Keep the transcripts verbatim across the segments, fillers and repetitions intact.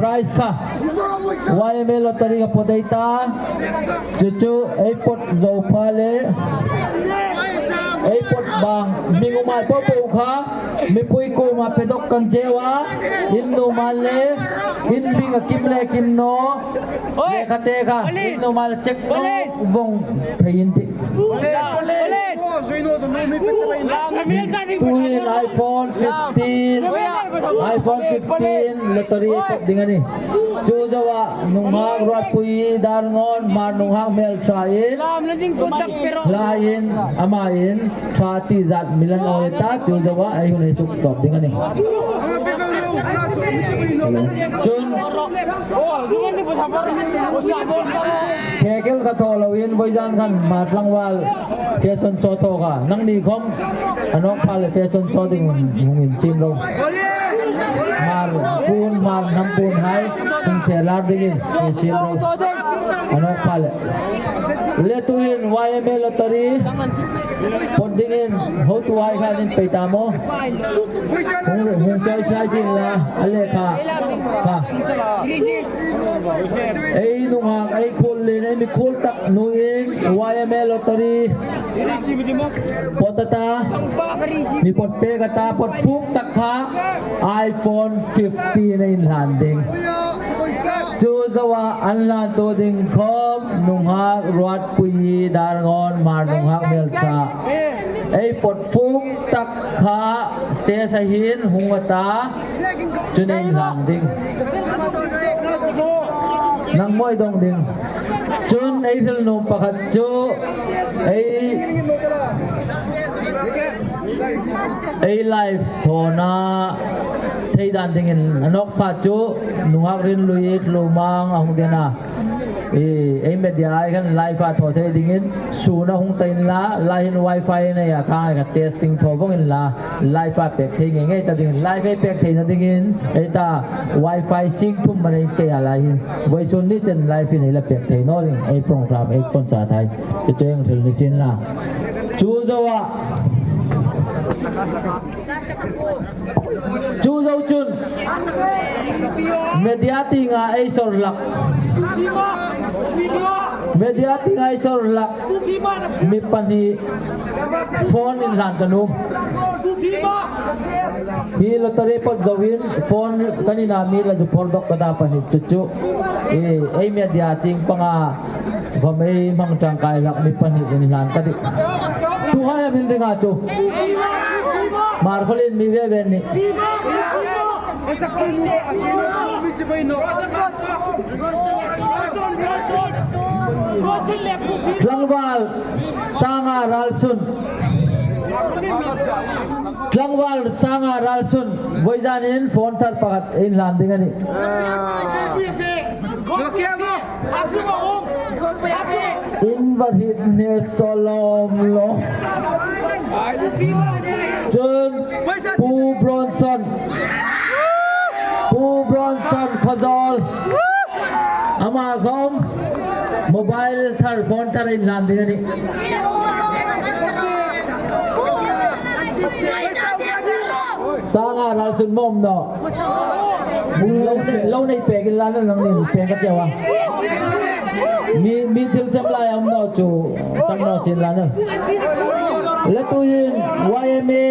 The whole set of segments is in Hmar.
Prize kha Y M A lottery kha pot ei ta. Chu chu ei pot zo pha le, ei pot bang mi nguma po po kha mipui kuoma pe dok kan che a. In nuom le in bing a kim le kim naw, le kha te kha in nuom le cheque vong thei in tih. Tuhin iPhone fifteen, iPhone fifteen lottery pot ding a nih. Chu zoa nunghak ruatpui Darngawn Hmar nunghak hmelthain, hlaiin amain ṭha ti zat mi la nawi ta, chu zoa ei hun ei suk tawp ding a nih. Chun, khekel ka thaw loin voizan khan Hmar tlangval fashion show thaw kha. Nangni khom a nawk pha le fashion show ding hung, hung insiem ro. Hmar pun, Hmar hnam pun hai hung thelar dingin insiem ro. A nawk pha le. Le tuhin Y M A lottery pot dingin hotuhai khan in pei ta maw. Hung, hung chawi sai sin la, a le kha. Kha. Ei nunghak, ei khuol le, ei mi khuol tak nuin Y M A lottery pot a ta, mi pot pek a ta, pot fuk tak kha iPhone fifteen a inhlan ding. Chu zoa an hlantu ding khom nunghak ruatpui Darngawn Hmar nunghak hmeltha. Ei pot fuk tak kha stage a hin hung a ta. Chun ei hlan ding. Nang mawi dong ding. Chun ei hril nuom pakhat chu ei, ei live thawna thei dan dingin a nawk pha chu nunghak Rinlui Tlumang a hung dena. Ei, ei media ai khan live a thaw thei dingin, sun a hung ta inla, lai hin wifi nei a kha, kha testing thaw vong inla, live a pek thei ngei ngei ta dingin, live ei pek theina dingin, ei ta wifi sing thum ma nei kei a lai hin. Voisun ni chen live hin ei la pek thei naw ding, ei program, ei concert hai. Chu chu ei hril ni sien la. Chu zoa. Chu zo chun media tienga ei sawr hlak. Media tienga ei sawr hlak. Mi pahni phone inhlan ka nuom. Hi lottery pot zoin phone kan ina mi la zu phor dok ka ta pahni chu chu. Ei, ei media tieng panga Vawmei hmang ṭangkai hlak mi pahni inhlan ka tih. Tuhai am in ring a chu. Hmar khawlin mi ve ve ni. Tlangval Sanga Ralsun. Tlangval Sanga Ralsun. Voizanin phone thar pakhat inhlan ding a nih. In va hriet hne sawlawm lo. Chun Pu Bronson. Pu Bronson Khawzawl. Ama khom mobile thar, phone thar inhlan ding a nih. Sanga Ralsun mawm naw. Lo nei, lo nei pek inla naw, nangni pek ka che a. Mi, mi thil sem lai am naw chu chang naw sien la naw. Le tuhin Y M A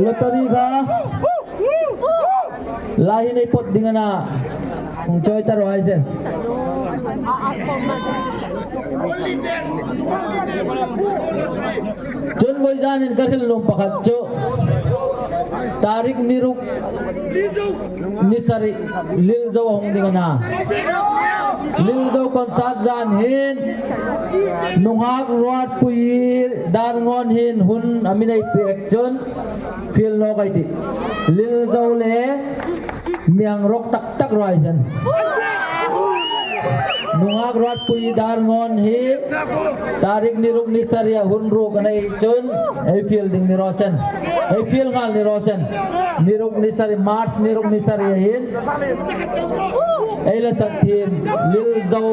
lottery kha lai hin ei pot ding a na. Hung chawi ta raw hai se. Chun voizanin ka hril nuom pakhat chu tarik ni ruk ni sari Lilzo a hung ding a na. Lilzo concert zan hin nunghak ruatpui Darngawn hin hun a mi nei pek chun fiel nawk ei tih. Lilzo le mi hang rock tak tak raw hai sen. Nunghak ruatpui Darngawn hi tarik ni ruk ni saria hun ruk a nei chun ei fiel ding ni raw sen. Ei fiel nghal ni raw sen. Ni ruk ni sari, March ni ruk ni saria hin ei la sak thiem Lilzo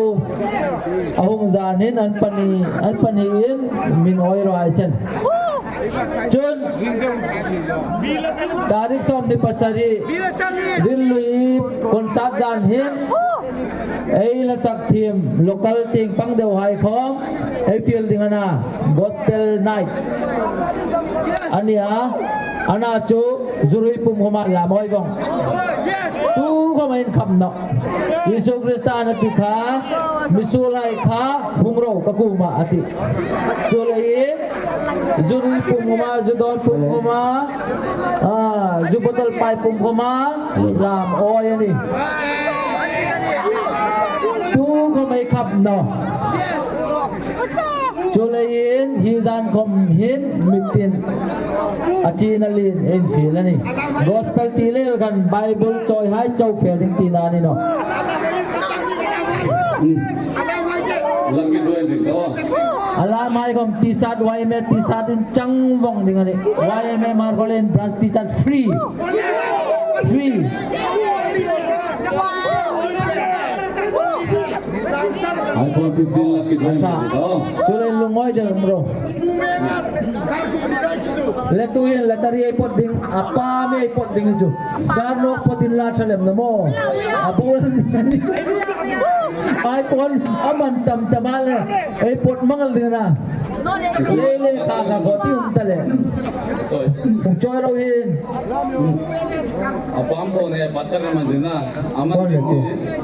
a hung zan hin an pahni, an pahni in min awi raw hai sen. Chun, tarik sawmhni pasari, Rinlui concert zan hin, ei hla sak thiem local tieng pang deu hai khawm ei fiel ding a na, gospel night a nih a. A na chu zu rui pum khawma lam awi vong. Tu khawma inkhap nawh. Isu Krista a na ti kha, misuol hai kha hung ro ka kuomah a tih. Chuleiin zu rui pum khawma, zu dawn pum khawma, a, zu bottle pai pum khawma lam awi a nih. Tu khawma inkhap nawh. Chuleiin hi zan khawm hin mitin a china lien ei fiel a nih. Gospel ti lei khan Bible chawi hai chau fe ding tina a ni nawh. Lucky draw ni ka. A lam hai khawm T-shirt, Y M A T-shirt in chang vong ding a nih. Y M A Margolin branch T-shirt free. Free. iPhone fifteen lucky draw. Acha. Oh. Chuleiin lungawi deu um ro. Le tuhin lottery ei pawt ding, a pa mi ei pawt ding chu. Dar nawk pawt inla ṭha lem naw maw. A bul. iPhone a man tam tam a le. Ei pawt mangal ding a na. Le le ka ka ko ti um ta le. Sorry. Chawi ro hin. A pam tho ne, pachak a man ding a. A man thei hi,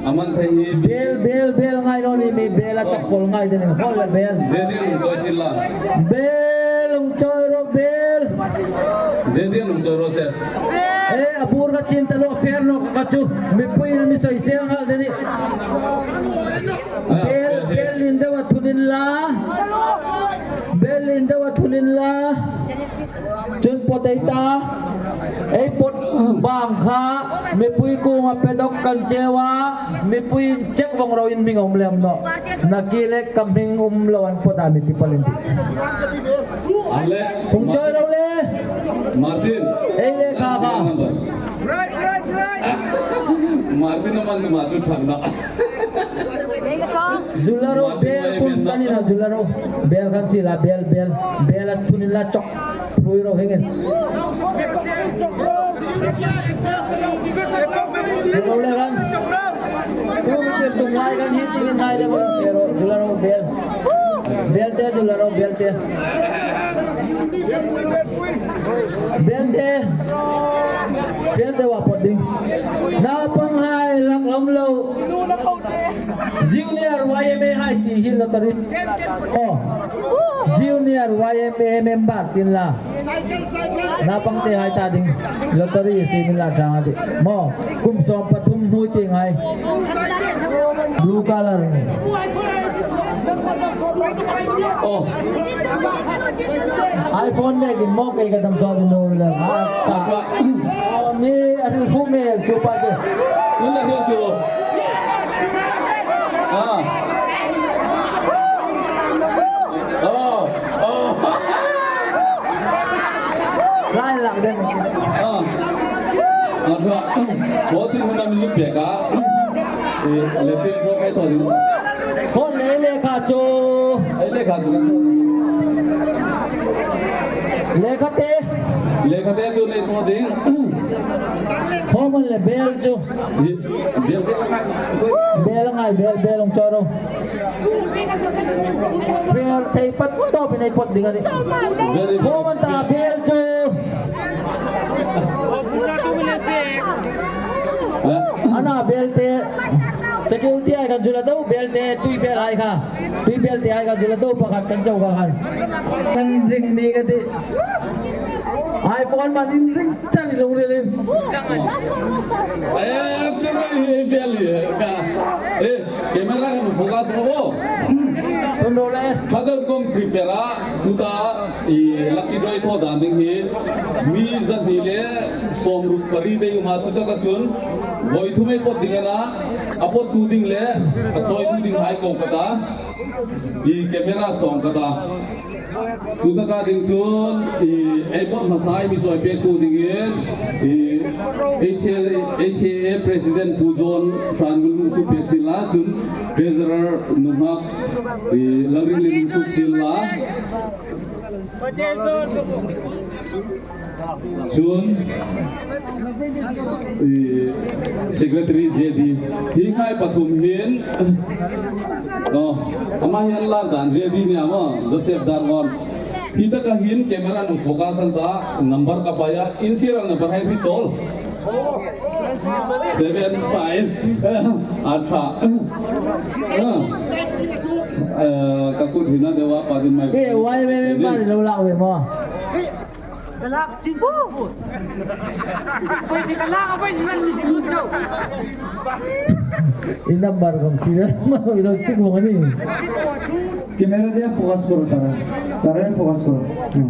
a man thei hi. Bel, bel, bel ngai naw ni mi, bel a chak pawl ngai ding. Hol le bel. Ze ding chawi sien la. Bel, hung chawi ro bel. Ze ding hung chawi ro se. Eh, a bur ka chin ta lo, fer naw ka chu. Mipui mi soi sel ngal ding a nih. Bel, bel lien deu a thun inla. Bel lien deu a thun inla. Chun pawt ei ta, ei pawt bang kha, mipui kuoma pe dawk kan cheu a, mipui chek vong ro in mi ngam lem nawh. Nakie le ka hming um lo an pawt a mi ti palin ti. Ale. Hung chawi ro le. Martin. Ei le kha kha. Martin a man ma chu thang na. Zu la ro bel pum ta ni na, zu la ro. Bel khan sie la, bel, bel. Bel a thun inla chok. Pui ro hingin. Zu ro le khan. Tu mi tir tum lai khan hi tingin ngai le mo ro. Zu la ro bel. Bel te, zu la ro bel te. Bel te. Bel te wa pawt ding. Naupang hai lak lam lo. Junior Y M A hai ti hi lottery. Oh. Junior Y M A member tin la. Naupang te hai ta ding. Lottery si mi la chang a di. Mo, kum sawm pathum hnuoi ti ngai. Blue color ni. Oh. iPhone ne gin mo kei ka dam so no le. Oh, mi a hril fu nge chu pa chu. Ni la hril chu. Ah. Oh, oh. Lai lak den. Ah. Ah, thua. Bo sin hun am ju pek a. Eh, le sin ko kai thua ding. Khon le le kha chu. Ei le kha chu. Le kha te. Le kha te tu le thua ding. Khom le bel chu. Bel, bel ngai. Bel ngai, bel, bel hung chawi ro. Fair thei pat tawpin ei pawt ding a nih. Very good. Khom an ta bel chu. A na bel te. Security hai khan zu la deu bel te, tui bel hai kha. Tui bel te hai kha zu la deu pakhat kan chau kha khan. Kan ring ni ka ti. iPhone man in ring chan in lo ring in. Eh, tu mai hi bel hi ka. Eh, camera kan focus ro. Tun ro le. Father kong prepare a, tuta i lucky draw thaw dan ding hi. Mi zahni le sawmruk pariet dei um a, chu taka chun. Voi thum ei pawt ding a na, a pawttu ding le, a chawitu ding hai ko ka ta. I camera sawng ka ta. Chu taka ding chun, i, ei pawt hmasa ei mi chawi pektu dingin, i, H A, H A A President Pu John Hranvul hung suk pek sien la, chun Treasurer Nuhak, i, Lalrinlien hung suk sien la. Chun, eh, Secretary Z D, hi hai pathum hin, oh, ama hian lar dan Z D ni ama, Joseph Darngawn. Hi taka hin camera-in focus an ta, number ka paih a, in serial number hai hi tol. Seven five. A ṭha. Eh, ka kut hi na dewa pa din mai. Eh, wai me me ma lo la we mo. Ka lak ching. Koi ni ka lak a, koi ni nan mi ching chau. In number kong si na ma lo ching mo ni. Camera dia focus koro tara. Tara focus koro. Hmm.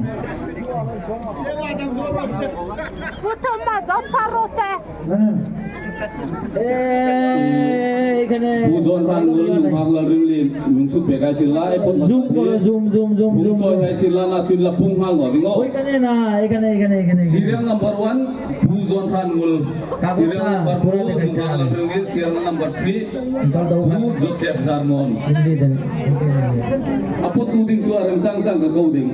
Puto ma do parote. Hmm. Eh, kane. Pu John Hranngul, Nunghak Lalrinlien, nung suk pek ai sila, e pon. Zoom koro, zoom, zoom, zoom, zoom. Pu John ai sila na chin la pung hal no ding o. Oi, kane na, e kane, e kane, e kane. Serial number one, Pu John Hranngul. Serial number two, Nunghak Lalrinlien, serial number three, Pu Joseph Darngawn. A pottu ding chu a rem chang chang ka ko ding.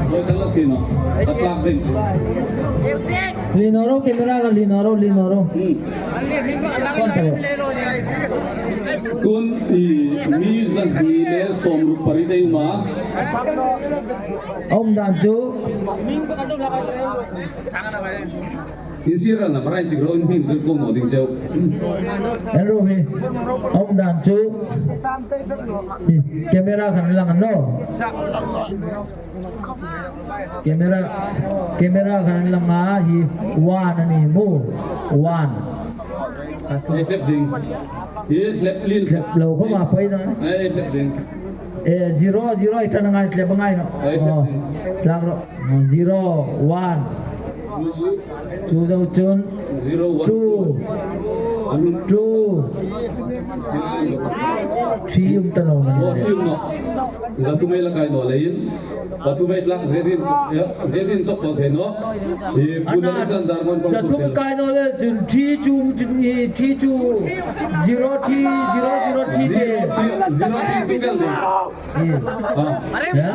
Hoi ka la si naw. A tlak ding. Hli naw ro, camera ka hli naw ro, hli naw ro. Hmm. Kon ta ro. Tun i mi zahni le sawmruk pariet ei um a. A um dan chu. In serial number hai chik ro, in hming ko naw ding cheu. En ro hi. A um dan chu. Hi, camera khan lang a naw. Camera, camera khan lang a hi. One a ni maw. One. Ei hlep ding. Hi hlep lien. Hlep lo khawma poi naw. Ei hlep ding. Eh, zero, zero, i tan ngai, hlep ngai naw. Ei hlep ding. Tlak ro. Zero, one. Two deu chun. Zero, one, two. Two. Two. Three um ta naw. Oh, three um naw. Za thum ei la kai naw leiin. Pathum ei tlak Z D-in, eh, Z D-in chawk pal thei naw. Hi Pu Nelson Darngawn kong chawk kai naw le chun three chun, chun hi three chun. Zero three, zero zero three. Zero three, zero three, zero three. Ah. Ya?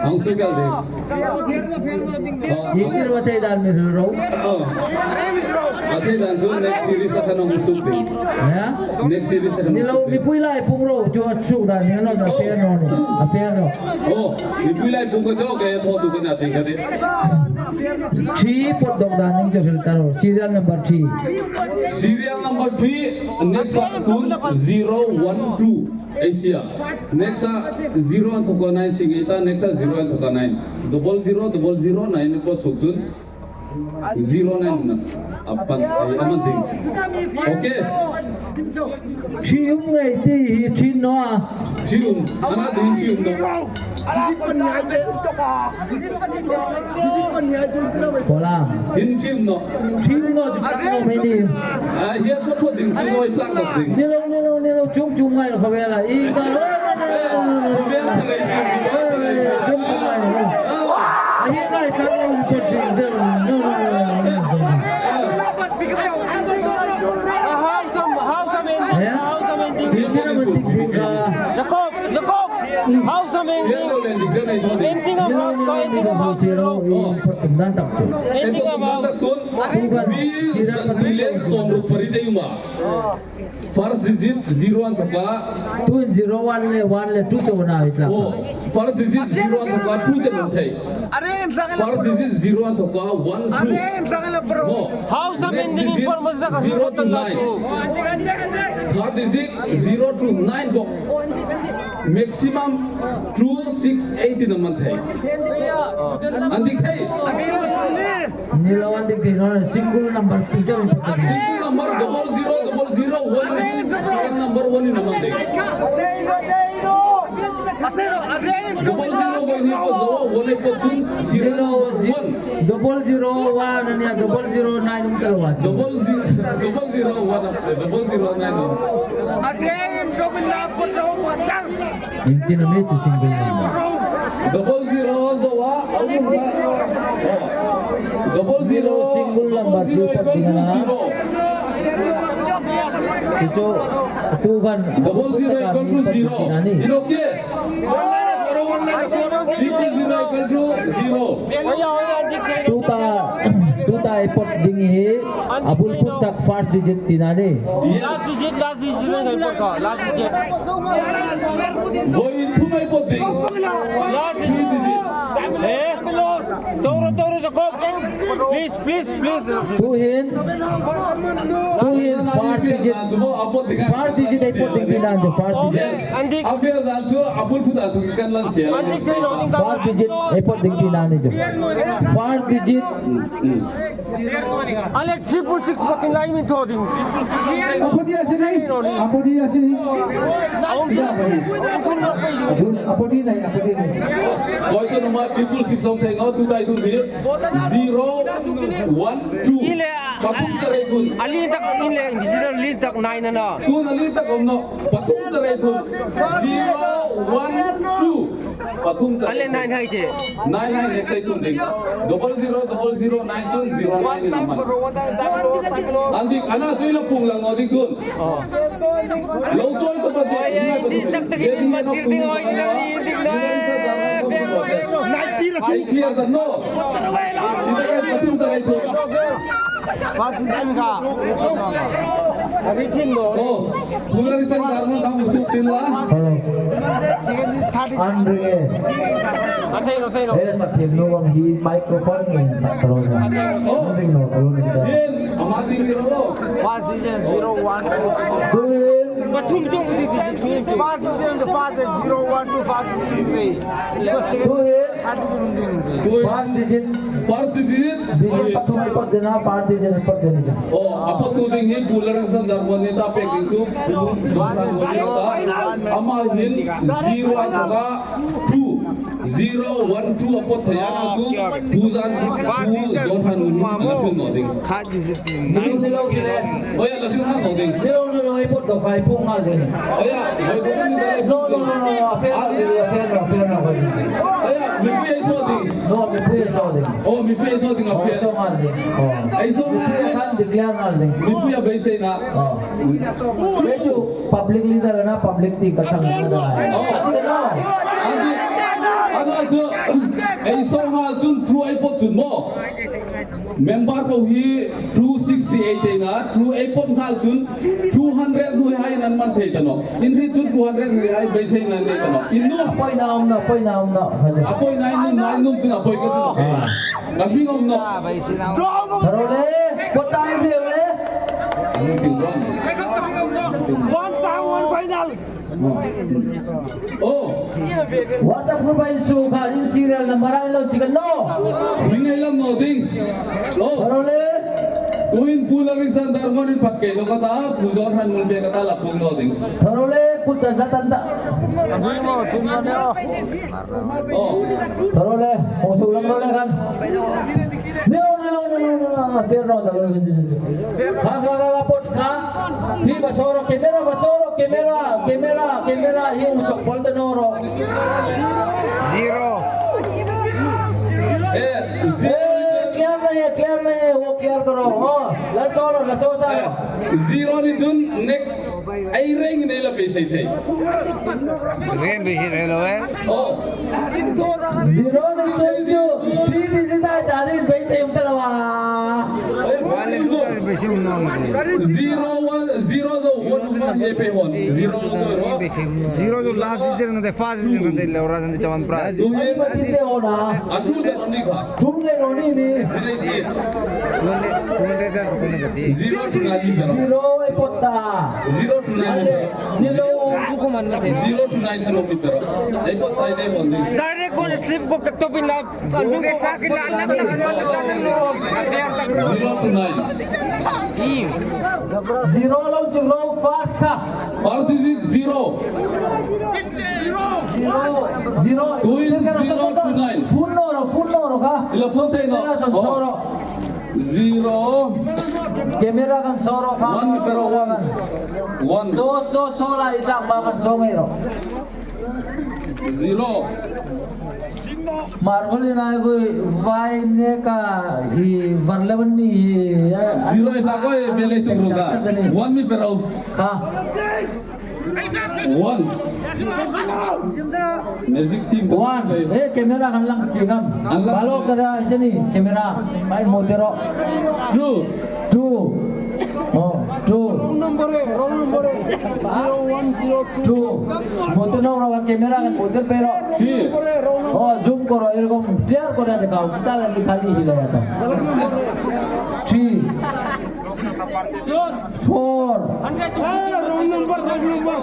Ang sugal ding. Ah. Hi kir wa thei dan mi ro. Ah. A thei dan chu next series a khan hung suk ding. Ya? Next series a khan hung suk ding. Ni lo, mipui lai pung ro, chu a suk dan ni lo, a fair naw ni. A fair naw. Oh, mipui lai pung ko chu ke tho tu ka na ti ka ti. Three pot dawk dan ning chu hril ta ro. Serial number three. Serial number three, next up tun zero one two. Asia. Next a zero an thawka nine sing ei ta, next a zero an thawka nine. Double zero, double zero, nine po suk chun. Zero nine na. A pan, a man ding. Okay. Three um ngei ti hi three naw a. Three um. Ana ding three um naw. Kola. In three um naw. Three um naw, chu tlak naw mei ni. Ah, hi a pot pot ding, chu naw i tlak naw ding. Ni lo, ni lo, ni lo, chung chung ngai lo, khawvela. I ka lo, lo, lo, lo, lo, lo. Khawvel ka lei si, khawvel ka lei si. Chung chung ngai lo. Ah, hi ngai tlak lo, pot chung, lo, lo, lo, lo, lo, lo. Hausa, hausa men ding, hausa men ding. Jacob, Jacob. Hausa men ding. Ending of house, ending of house. Ending of house. Mi zahni le sawmruk pariet ei um a. First digit zero an thawka. Two zero one le one le two seven a itla. Oh, first digit zero an thawka two seven thei. First digit zero an thawka one two. No. Hausa men ding. Next digit zero to nine. Third digit zero to nine bawk. Maximum two six eight in a month hai. An dik thei. Ni lo an dik thei naw, single number ti deu. Single number double zero double zero one. Single number one in a month hai. Double zero ko ni ko zo, one ko chun, serial number one. Double zero one a nia, double zero nine um ta lo a. Double zero, double zero one, double zero nine. Engtin am ei chu single number. Double zero zo a, a um a. Oh. Double zero, single number chu pot ding a na. Chu chu, tu khan. Double zero equal to zero. Ni lo ke. Triple zero equal to zero. Tuta, tuta ei pawt ding hi a bul phut tak first digit tina ni. Yes. Last digit, last digit, last digit. Voi thum ei pawt ding. Last digit. Three digit. Eh? Toro, toro, Jacob. Please, please, please. Tuhin, tuhin first digit, first digit ei pawt ding tina ni, first digit. Yes. Andik. A fail dan chu a bul phut a tu kan lan sia. Andik, thei lo ding ka. First digit ei pawt ding tina ni chu. First digit. Ale triple six pakin lai min thaw ding. A pawt ding a si ni. A pawt ding a si ni. A pawt ding. A pawt ding nai, a pawt ding nai. Question number triple six something, no, tuta ei thum hi. Zero, one, two. Ile. Pathum char ei thum. A lien tak in le, in le lien tak nine na. Tun a lien tak um naw. Pathum char ei thum. Zero, one, two. Pathum char. Ale nine hai te. Nine hai next ei thum ding. Double zero, double zero, nine chun zero nine in a man. Andik, ana chu ila pung lang naw ding tun. Lo chawi ta ba ding, ni ta ding. Ai clear ta naw. Ita ka pathum char ei thum. First digit ka. Oh, Pu Larisang Darngon khang suk sin la. Hello. An ring e. Ei la sak thiem nuom hi microphone ngei sak ta lo. Oh. An ring naw ta lo ni ta. Yen, ama ding ni ro. First digit zero one. Tuhin. Pathum chung. First digit, first zero one two, first digit. Tuhin. First digit. First digit. Digit pathum ei pawt ding a, first digit ei pawt ding a. Oh, a pawttu ding hi Pu Larisang Darngon ni ta pek ding chu, Pu John Hanmuni ta. Ama hin zero a inthawka two, zero one two a pawt thei a, chu Pu John, Pu John Hanmuni a la hril naw ding. Kha digit. Ni lo, ni lo, ni lo. Oi, a la hril naw ding. Ni lo, ni lo, ei pawt dawk a, ei pawt ngal ding. Oi, a, oi, dawk ni dai. No, no, no, no, a fail, a fail, a fail, a fail. Oi, a, mipui ei saw ding. No, mipui ei saw ding. Oh, mipui ei saw ding a fail. Ei saw ngal ding. Oh. Ei saw ngal ding. Khan declare ngal ding. Mipui a beiseina. Oh. Ei chu public leader na, public ti ka chang na. Oh. Ani no. Ani, ana chu. Ei saw ngal chun two ei pawt chun maw. Member po hi two sixty-eight ei na, two ei pawt nghal chun two hundred nuhai an man thei ta naw. In hriet chun two hundred nuhai beiseina nei ta naw. In nuom. A poina um naw, a poina um naw. A poina in nuom, in nuom chun a poi ka tu. Ah. Ka hming um naw. Tharo le, pawt ta le. One time, one final. Oh. WhatsApp group a insuo kha, in serial number a lo ti kan naw. Mi nei lam naw ding. Oh. Tharo le. Tuhin Pu Larisang Darngon in phat kei lo ka ta, Pu John Hanmuni pek ka ta, la pung naw ding. Tharo le, kut ta zat an ta. Oh. Tharo le, hung suk lang ro le khan. Ni lo, ni lo, ni lo, ni lo, a fail naw ta lo. Kha, kha, kha, kha, pawt kha. Hi va saw ro, camera va saw ro, camera, camera, camera, hi hung chawk pal ta naw ro. Zero. Eh, zero. Eh, clear nahi hai, clear nahi hai, wo clear karo. Oh, la saw ro, la saw sa ro. Eh, zero ni chun next. Ei rengin ei la beisei thei. Reng beisei thei lo e. Oh. Zero ni chun chu, three digit a ta ni beisei um ta lo a. One digit beisei um naw. Zero one, zero zo one one ei pe hon. Zero zo one. Zero zo last digit na de first digit na de lo ra san de chawan prize. Zero one. Atu de ni kha. Thum le ro ni mi. Zero to nine ni bero. Zero ei pawt ta. Zero to nine ni bero. Ni lo. Zero to nine kha lo mi bero. Ei pawt sai de mon ni. Direct ko slip ko katto bin la. Zero to nine. Zero lo chung lo first kha. First digit zero. Zero. Zero. Tuhin zero to nine. Phun naw ro, phun naw ro kha. Ila phun thei naw. Camera san saw ro. Oh. Zero. Camera kan saw ro kha. One mi pe ro, one. One. Saw, saw, saw la i tlak ba kan saw ngei ro. Zero. Margolina gui vai ne ka hi varleman ni hi. Zero i tlak gui bele suk ro kha. One mi pe ro. Kha. One. Magic team. One. Eh, camera kan lang chingam. An lang. Balo kada isini camera. Bai motero. Two. Two. Oh, two. Wrong number, eh, wrong number, eh. Zero one zero two. Two. Motero ro camera kan moter pero. Three. Oh, zoom koro, erokom clear kore dikhao. Kita lagi khali hi laya tha. Three. Four. Ah, wrong number, wrong number.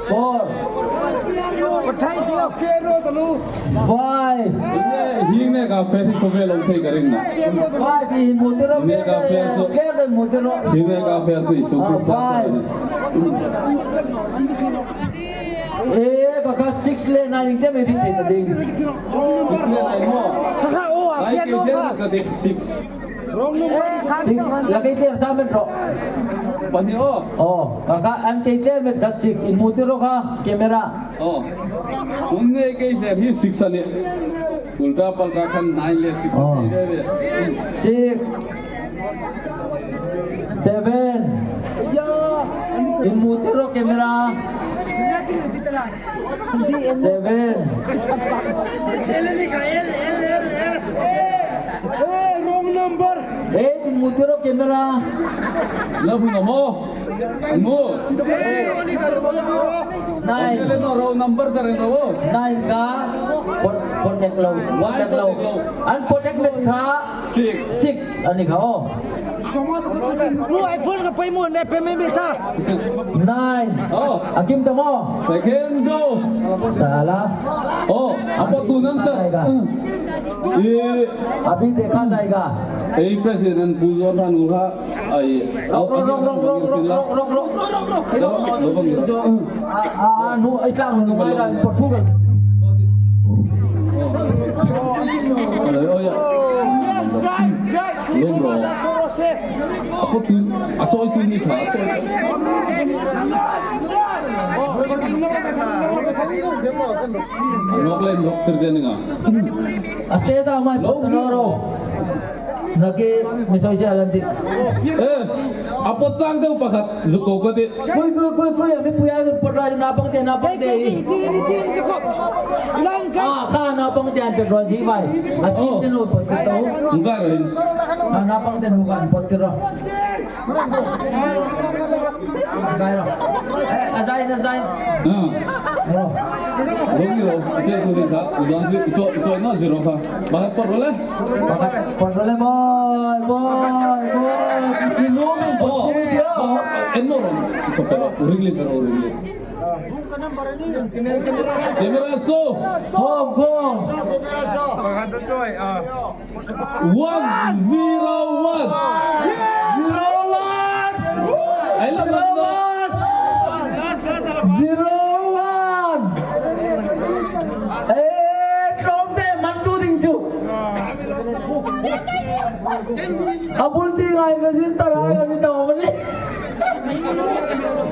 Four. Five. Hi ne ka fair ko ve lo thei ka ring na. Five hi motero. Hi ne ka fair chu. Ke de motero. Hi ne ka fair chu Isu Krista. Five. Eh, ka ka six le nine te me ri thei ta ding. Six le nine mo. Ka ka o a. Ai ke ka. Six. Six, la kei clear sa men ro. Pahni o. Oh, ka ka an kei clear men ka six. In motero ka camera. Oh. Unne kei clear hi six ani. Ulta palta khan nine le six. Oh. Six. Seven. In motero camera. Seven. Eh, wrong number. Eight, in motero camera. Labu namo. Mo. Nine. Wrong number sare no. Nine ka. Pot, pot ek lo. Pot ek lo. An pot ek met ka. Six. Six. Ani kha o. Bu iPhone ka pei mo ne pe me me ta. Nine. Oh. Akim ta mo. Second go. Sala. Oh, apo tu nang sa. Jayega. Eh. Abhi dekha jayega. Ei president pu zon ran ula. Ai. Rok, rok, rok. Lo, lo bang. A, a, a, nu, ai tlang nu, nu, ai tlang, pot fu ka. Alo, oh, ya. Lum ro. Ako tu, a choi tu ni kha, a choi. Nok le nok tir de ni nga. Aste sa mai, lo, no, ro. Naki, mi soi si alanti. Eh, a pot chang deu pakhat, zuko ko ti. Kui, kui, kui, kui, ami puya ke pot ra na pang te, na pang te. Lang ka. Ah, ka na pang te an pot ra si vai. A chin te no pot te to. Ngai ro hin. Ah, na pang te no kan pot te ro. Ngai ro. Eh, a zai, a zai. Ah. Ro. Lo ni lo, che tu din ka, zan si, so, so na zero ka. Ba por le. Pakhat, pot ro le, boy, boy, boy. Ilu min pot ro. En no ro. So pero, ring le pero, ring le. Camera so. Hong Kong. One zero one. Zero one. Ai la. Zero one. Zero one. Eh, tlawm te man tu ding chu. A bul ti ngai register a ka ni ta awm a ni.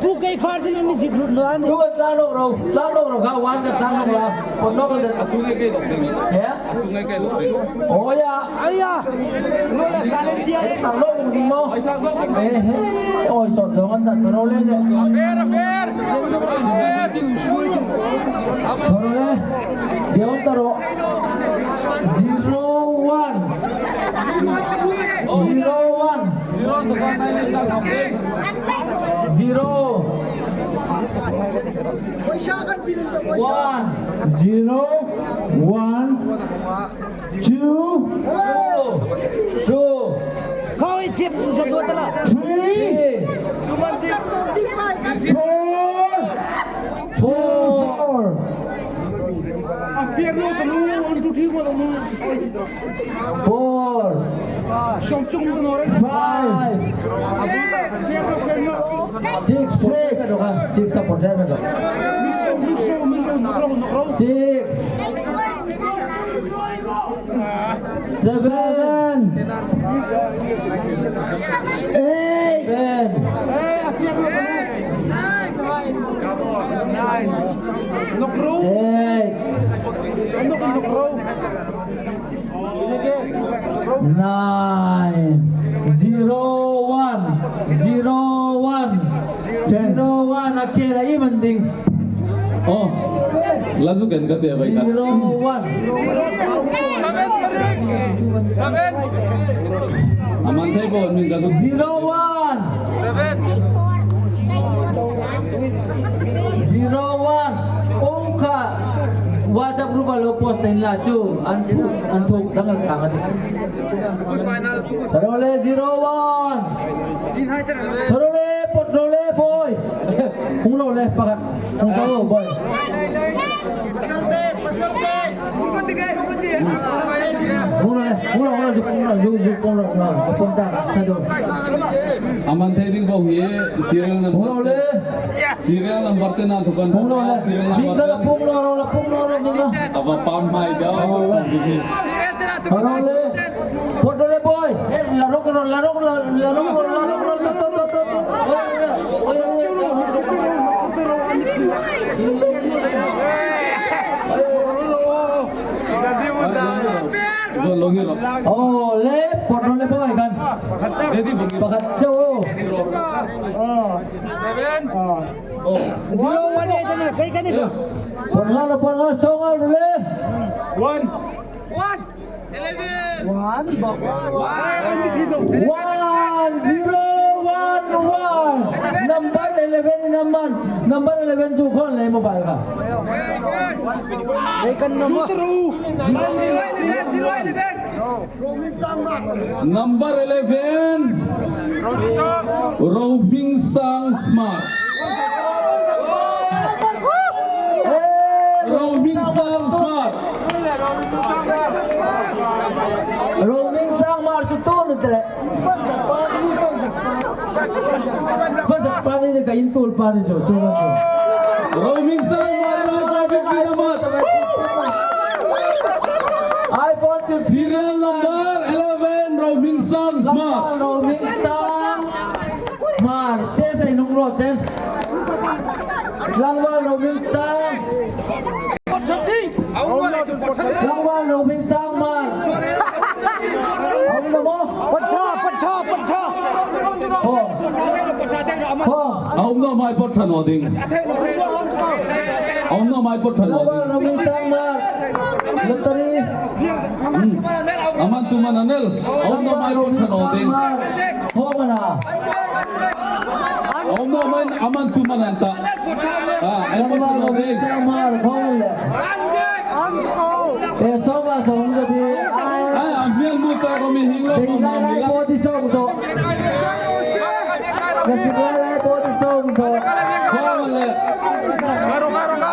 Tu kei first in ni zik lut lo a ni. Tu ka tla lo ro, tla lo ro ka wan ka tla lo la. Ko no ka de. A tu ngai kei lo. He? A tu ngai kei lo. Oh ya. Ai ya. No la salen ti a. Tla lo ro ni mo. He he. Oi, so zo an da ro le le. Ber, ber. Ber. Ro le. Dia on ta ro. Zero one. Zero one. Zero. One. Zero one. Two. Two. Three. Four. Four. Four. Five. Six. Six. Six. Six. Seven. Seven. Eight. Ten. Eight. Nine. Zero one. Zero one. Ten. Zero one. Khela i man ding. Oh, la zuk en ka ti a bai ka. Zero one. A man thei bo min ka zuk. Zero one. Zero one. Kong kha WhatsApp group a lo post in la chu. An thu, an thu dang an kang an. Tharau le zero one. Tharau le, pot ro le, boy. Hung ro le, pakhat. Hung ro, boy. Hung ro le, hung ro, hung ro, zuk, hung ro, zuk, zuk, hung ro, hung ro, zuk, hung ta, sa do. A man thei ding bo hi, serial number. Hung ro le. Serial number te na thukan. Hung ro le. Serial number te. Hung ro, hung ro, hung ro, hung ro. A va pam mai da. Hung ro le. Pot ro le, boy. Eh, la rok ro, la rok ro, la rok ro, la rok ro, la to, to, to, to. Oi, oi, oi, oi, oi. Oi, oi, oi. Oi, oi, oi. Oh, le, pot ro le, boy, kan. Pakhat chau. Seven. Oh. Zero one eight na, kai kan ni. Pot nga lo, pot nga song a le. One. One. Eleven. One, ba-, one. One, zero, one, one. Number eleven in a man. Number eleven chu khon le mobile ka. Ei kan number. Zero, eleven, zero, eleven. Number eleven. Rohming Sangma. Rohming Sangma. Rohming Sangma chu tu nu tele. Bas pani de ka in tul pani chu chu. Rohming Sangma, iPhone fifteen number. iPhone fifteen. Serial number eleven, Rohming Sangma. Rohming Sangma. Stage ai nung ro sen. Tlangval Rohming Sang. Tlangval Rohming Sangma. Hung na mo. Patha, patha, patha. Ho. Ho. A um naw mai pot tha naw ding. A um naw mai pot tha naw ding. Tlangval Rohming Sangma. Lottery. Hmm. A man chu man a nel. A um naw mai pot tha naw ding. Ho mana. A um naw mai a man chu man an ta. Ah, a pot tha naw ding. Te soma song ka ti. Ai, a hmiel mu cha ko mi hing lo, ma, ma, mi la. Ka sik lai lai po ti song to. Khawm le.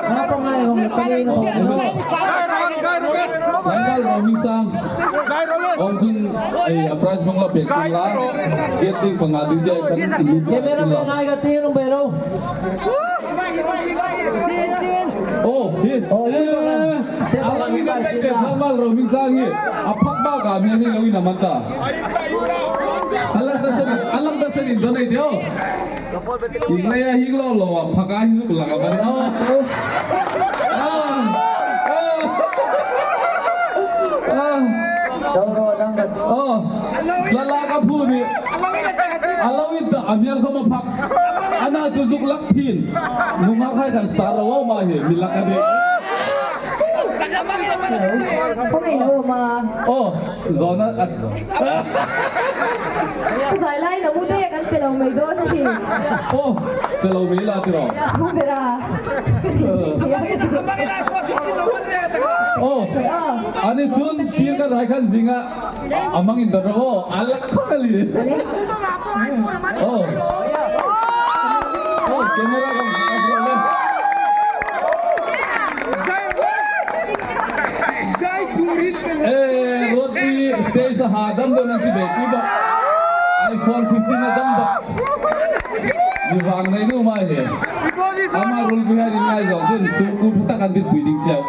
Nga pa ngai hong le, pali na hong le. Tlangval Rohming Sang. Hong chun, eh, a prize bang la pek sung la. Gate ding panga ding je kan si lu. Camera pa ngai ka ti nung belo. Oh, hi. Oh, hi. Eh, a lang in a tai te Tlangval Rohming Sang hi. A phak ba ka mi ni lo in a man ta. A lang ta sari, a lang ta sari don ai deu. Inglai a hik lo lo a, phak a hi zuk lang a man. Oh. Ah. Ah. Ah. Doro dang ka. Oh. Lala ka phu ni. A lo in ta, a mial ko ma phak. Ana chu zuk lak phin. Nunga khai kan star lo ma hi, mi lak a ni. Ko ngai lo ma. Oh. Zona at. Zai lai na mu de kan pe lo mai do ni. Oh, pe lo mai la ti ro. Mu bera. Oh, ah. Ani chun tir ka rai khan zinga. A mang in da ro. Ala ka li. Oh. Oh, camera kan. Eh, roti stage a ha dam dam an si be ki ba. iPhone fifteen a dam ba. Ni vang nei nu mai he. Ama rul bi ha ri ngai zo sin su ku ta kan dit pui ding chau.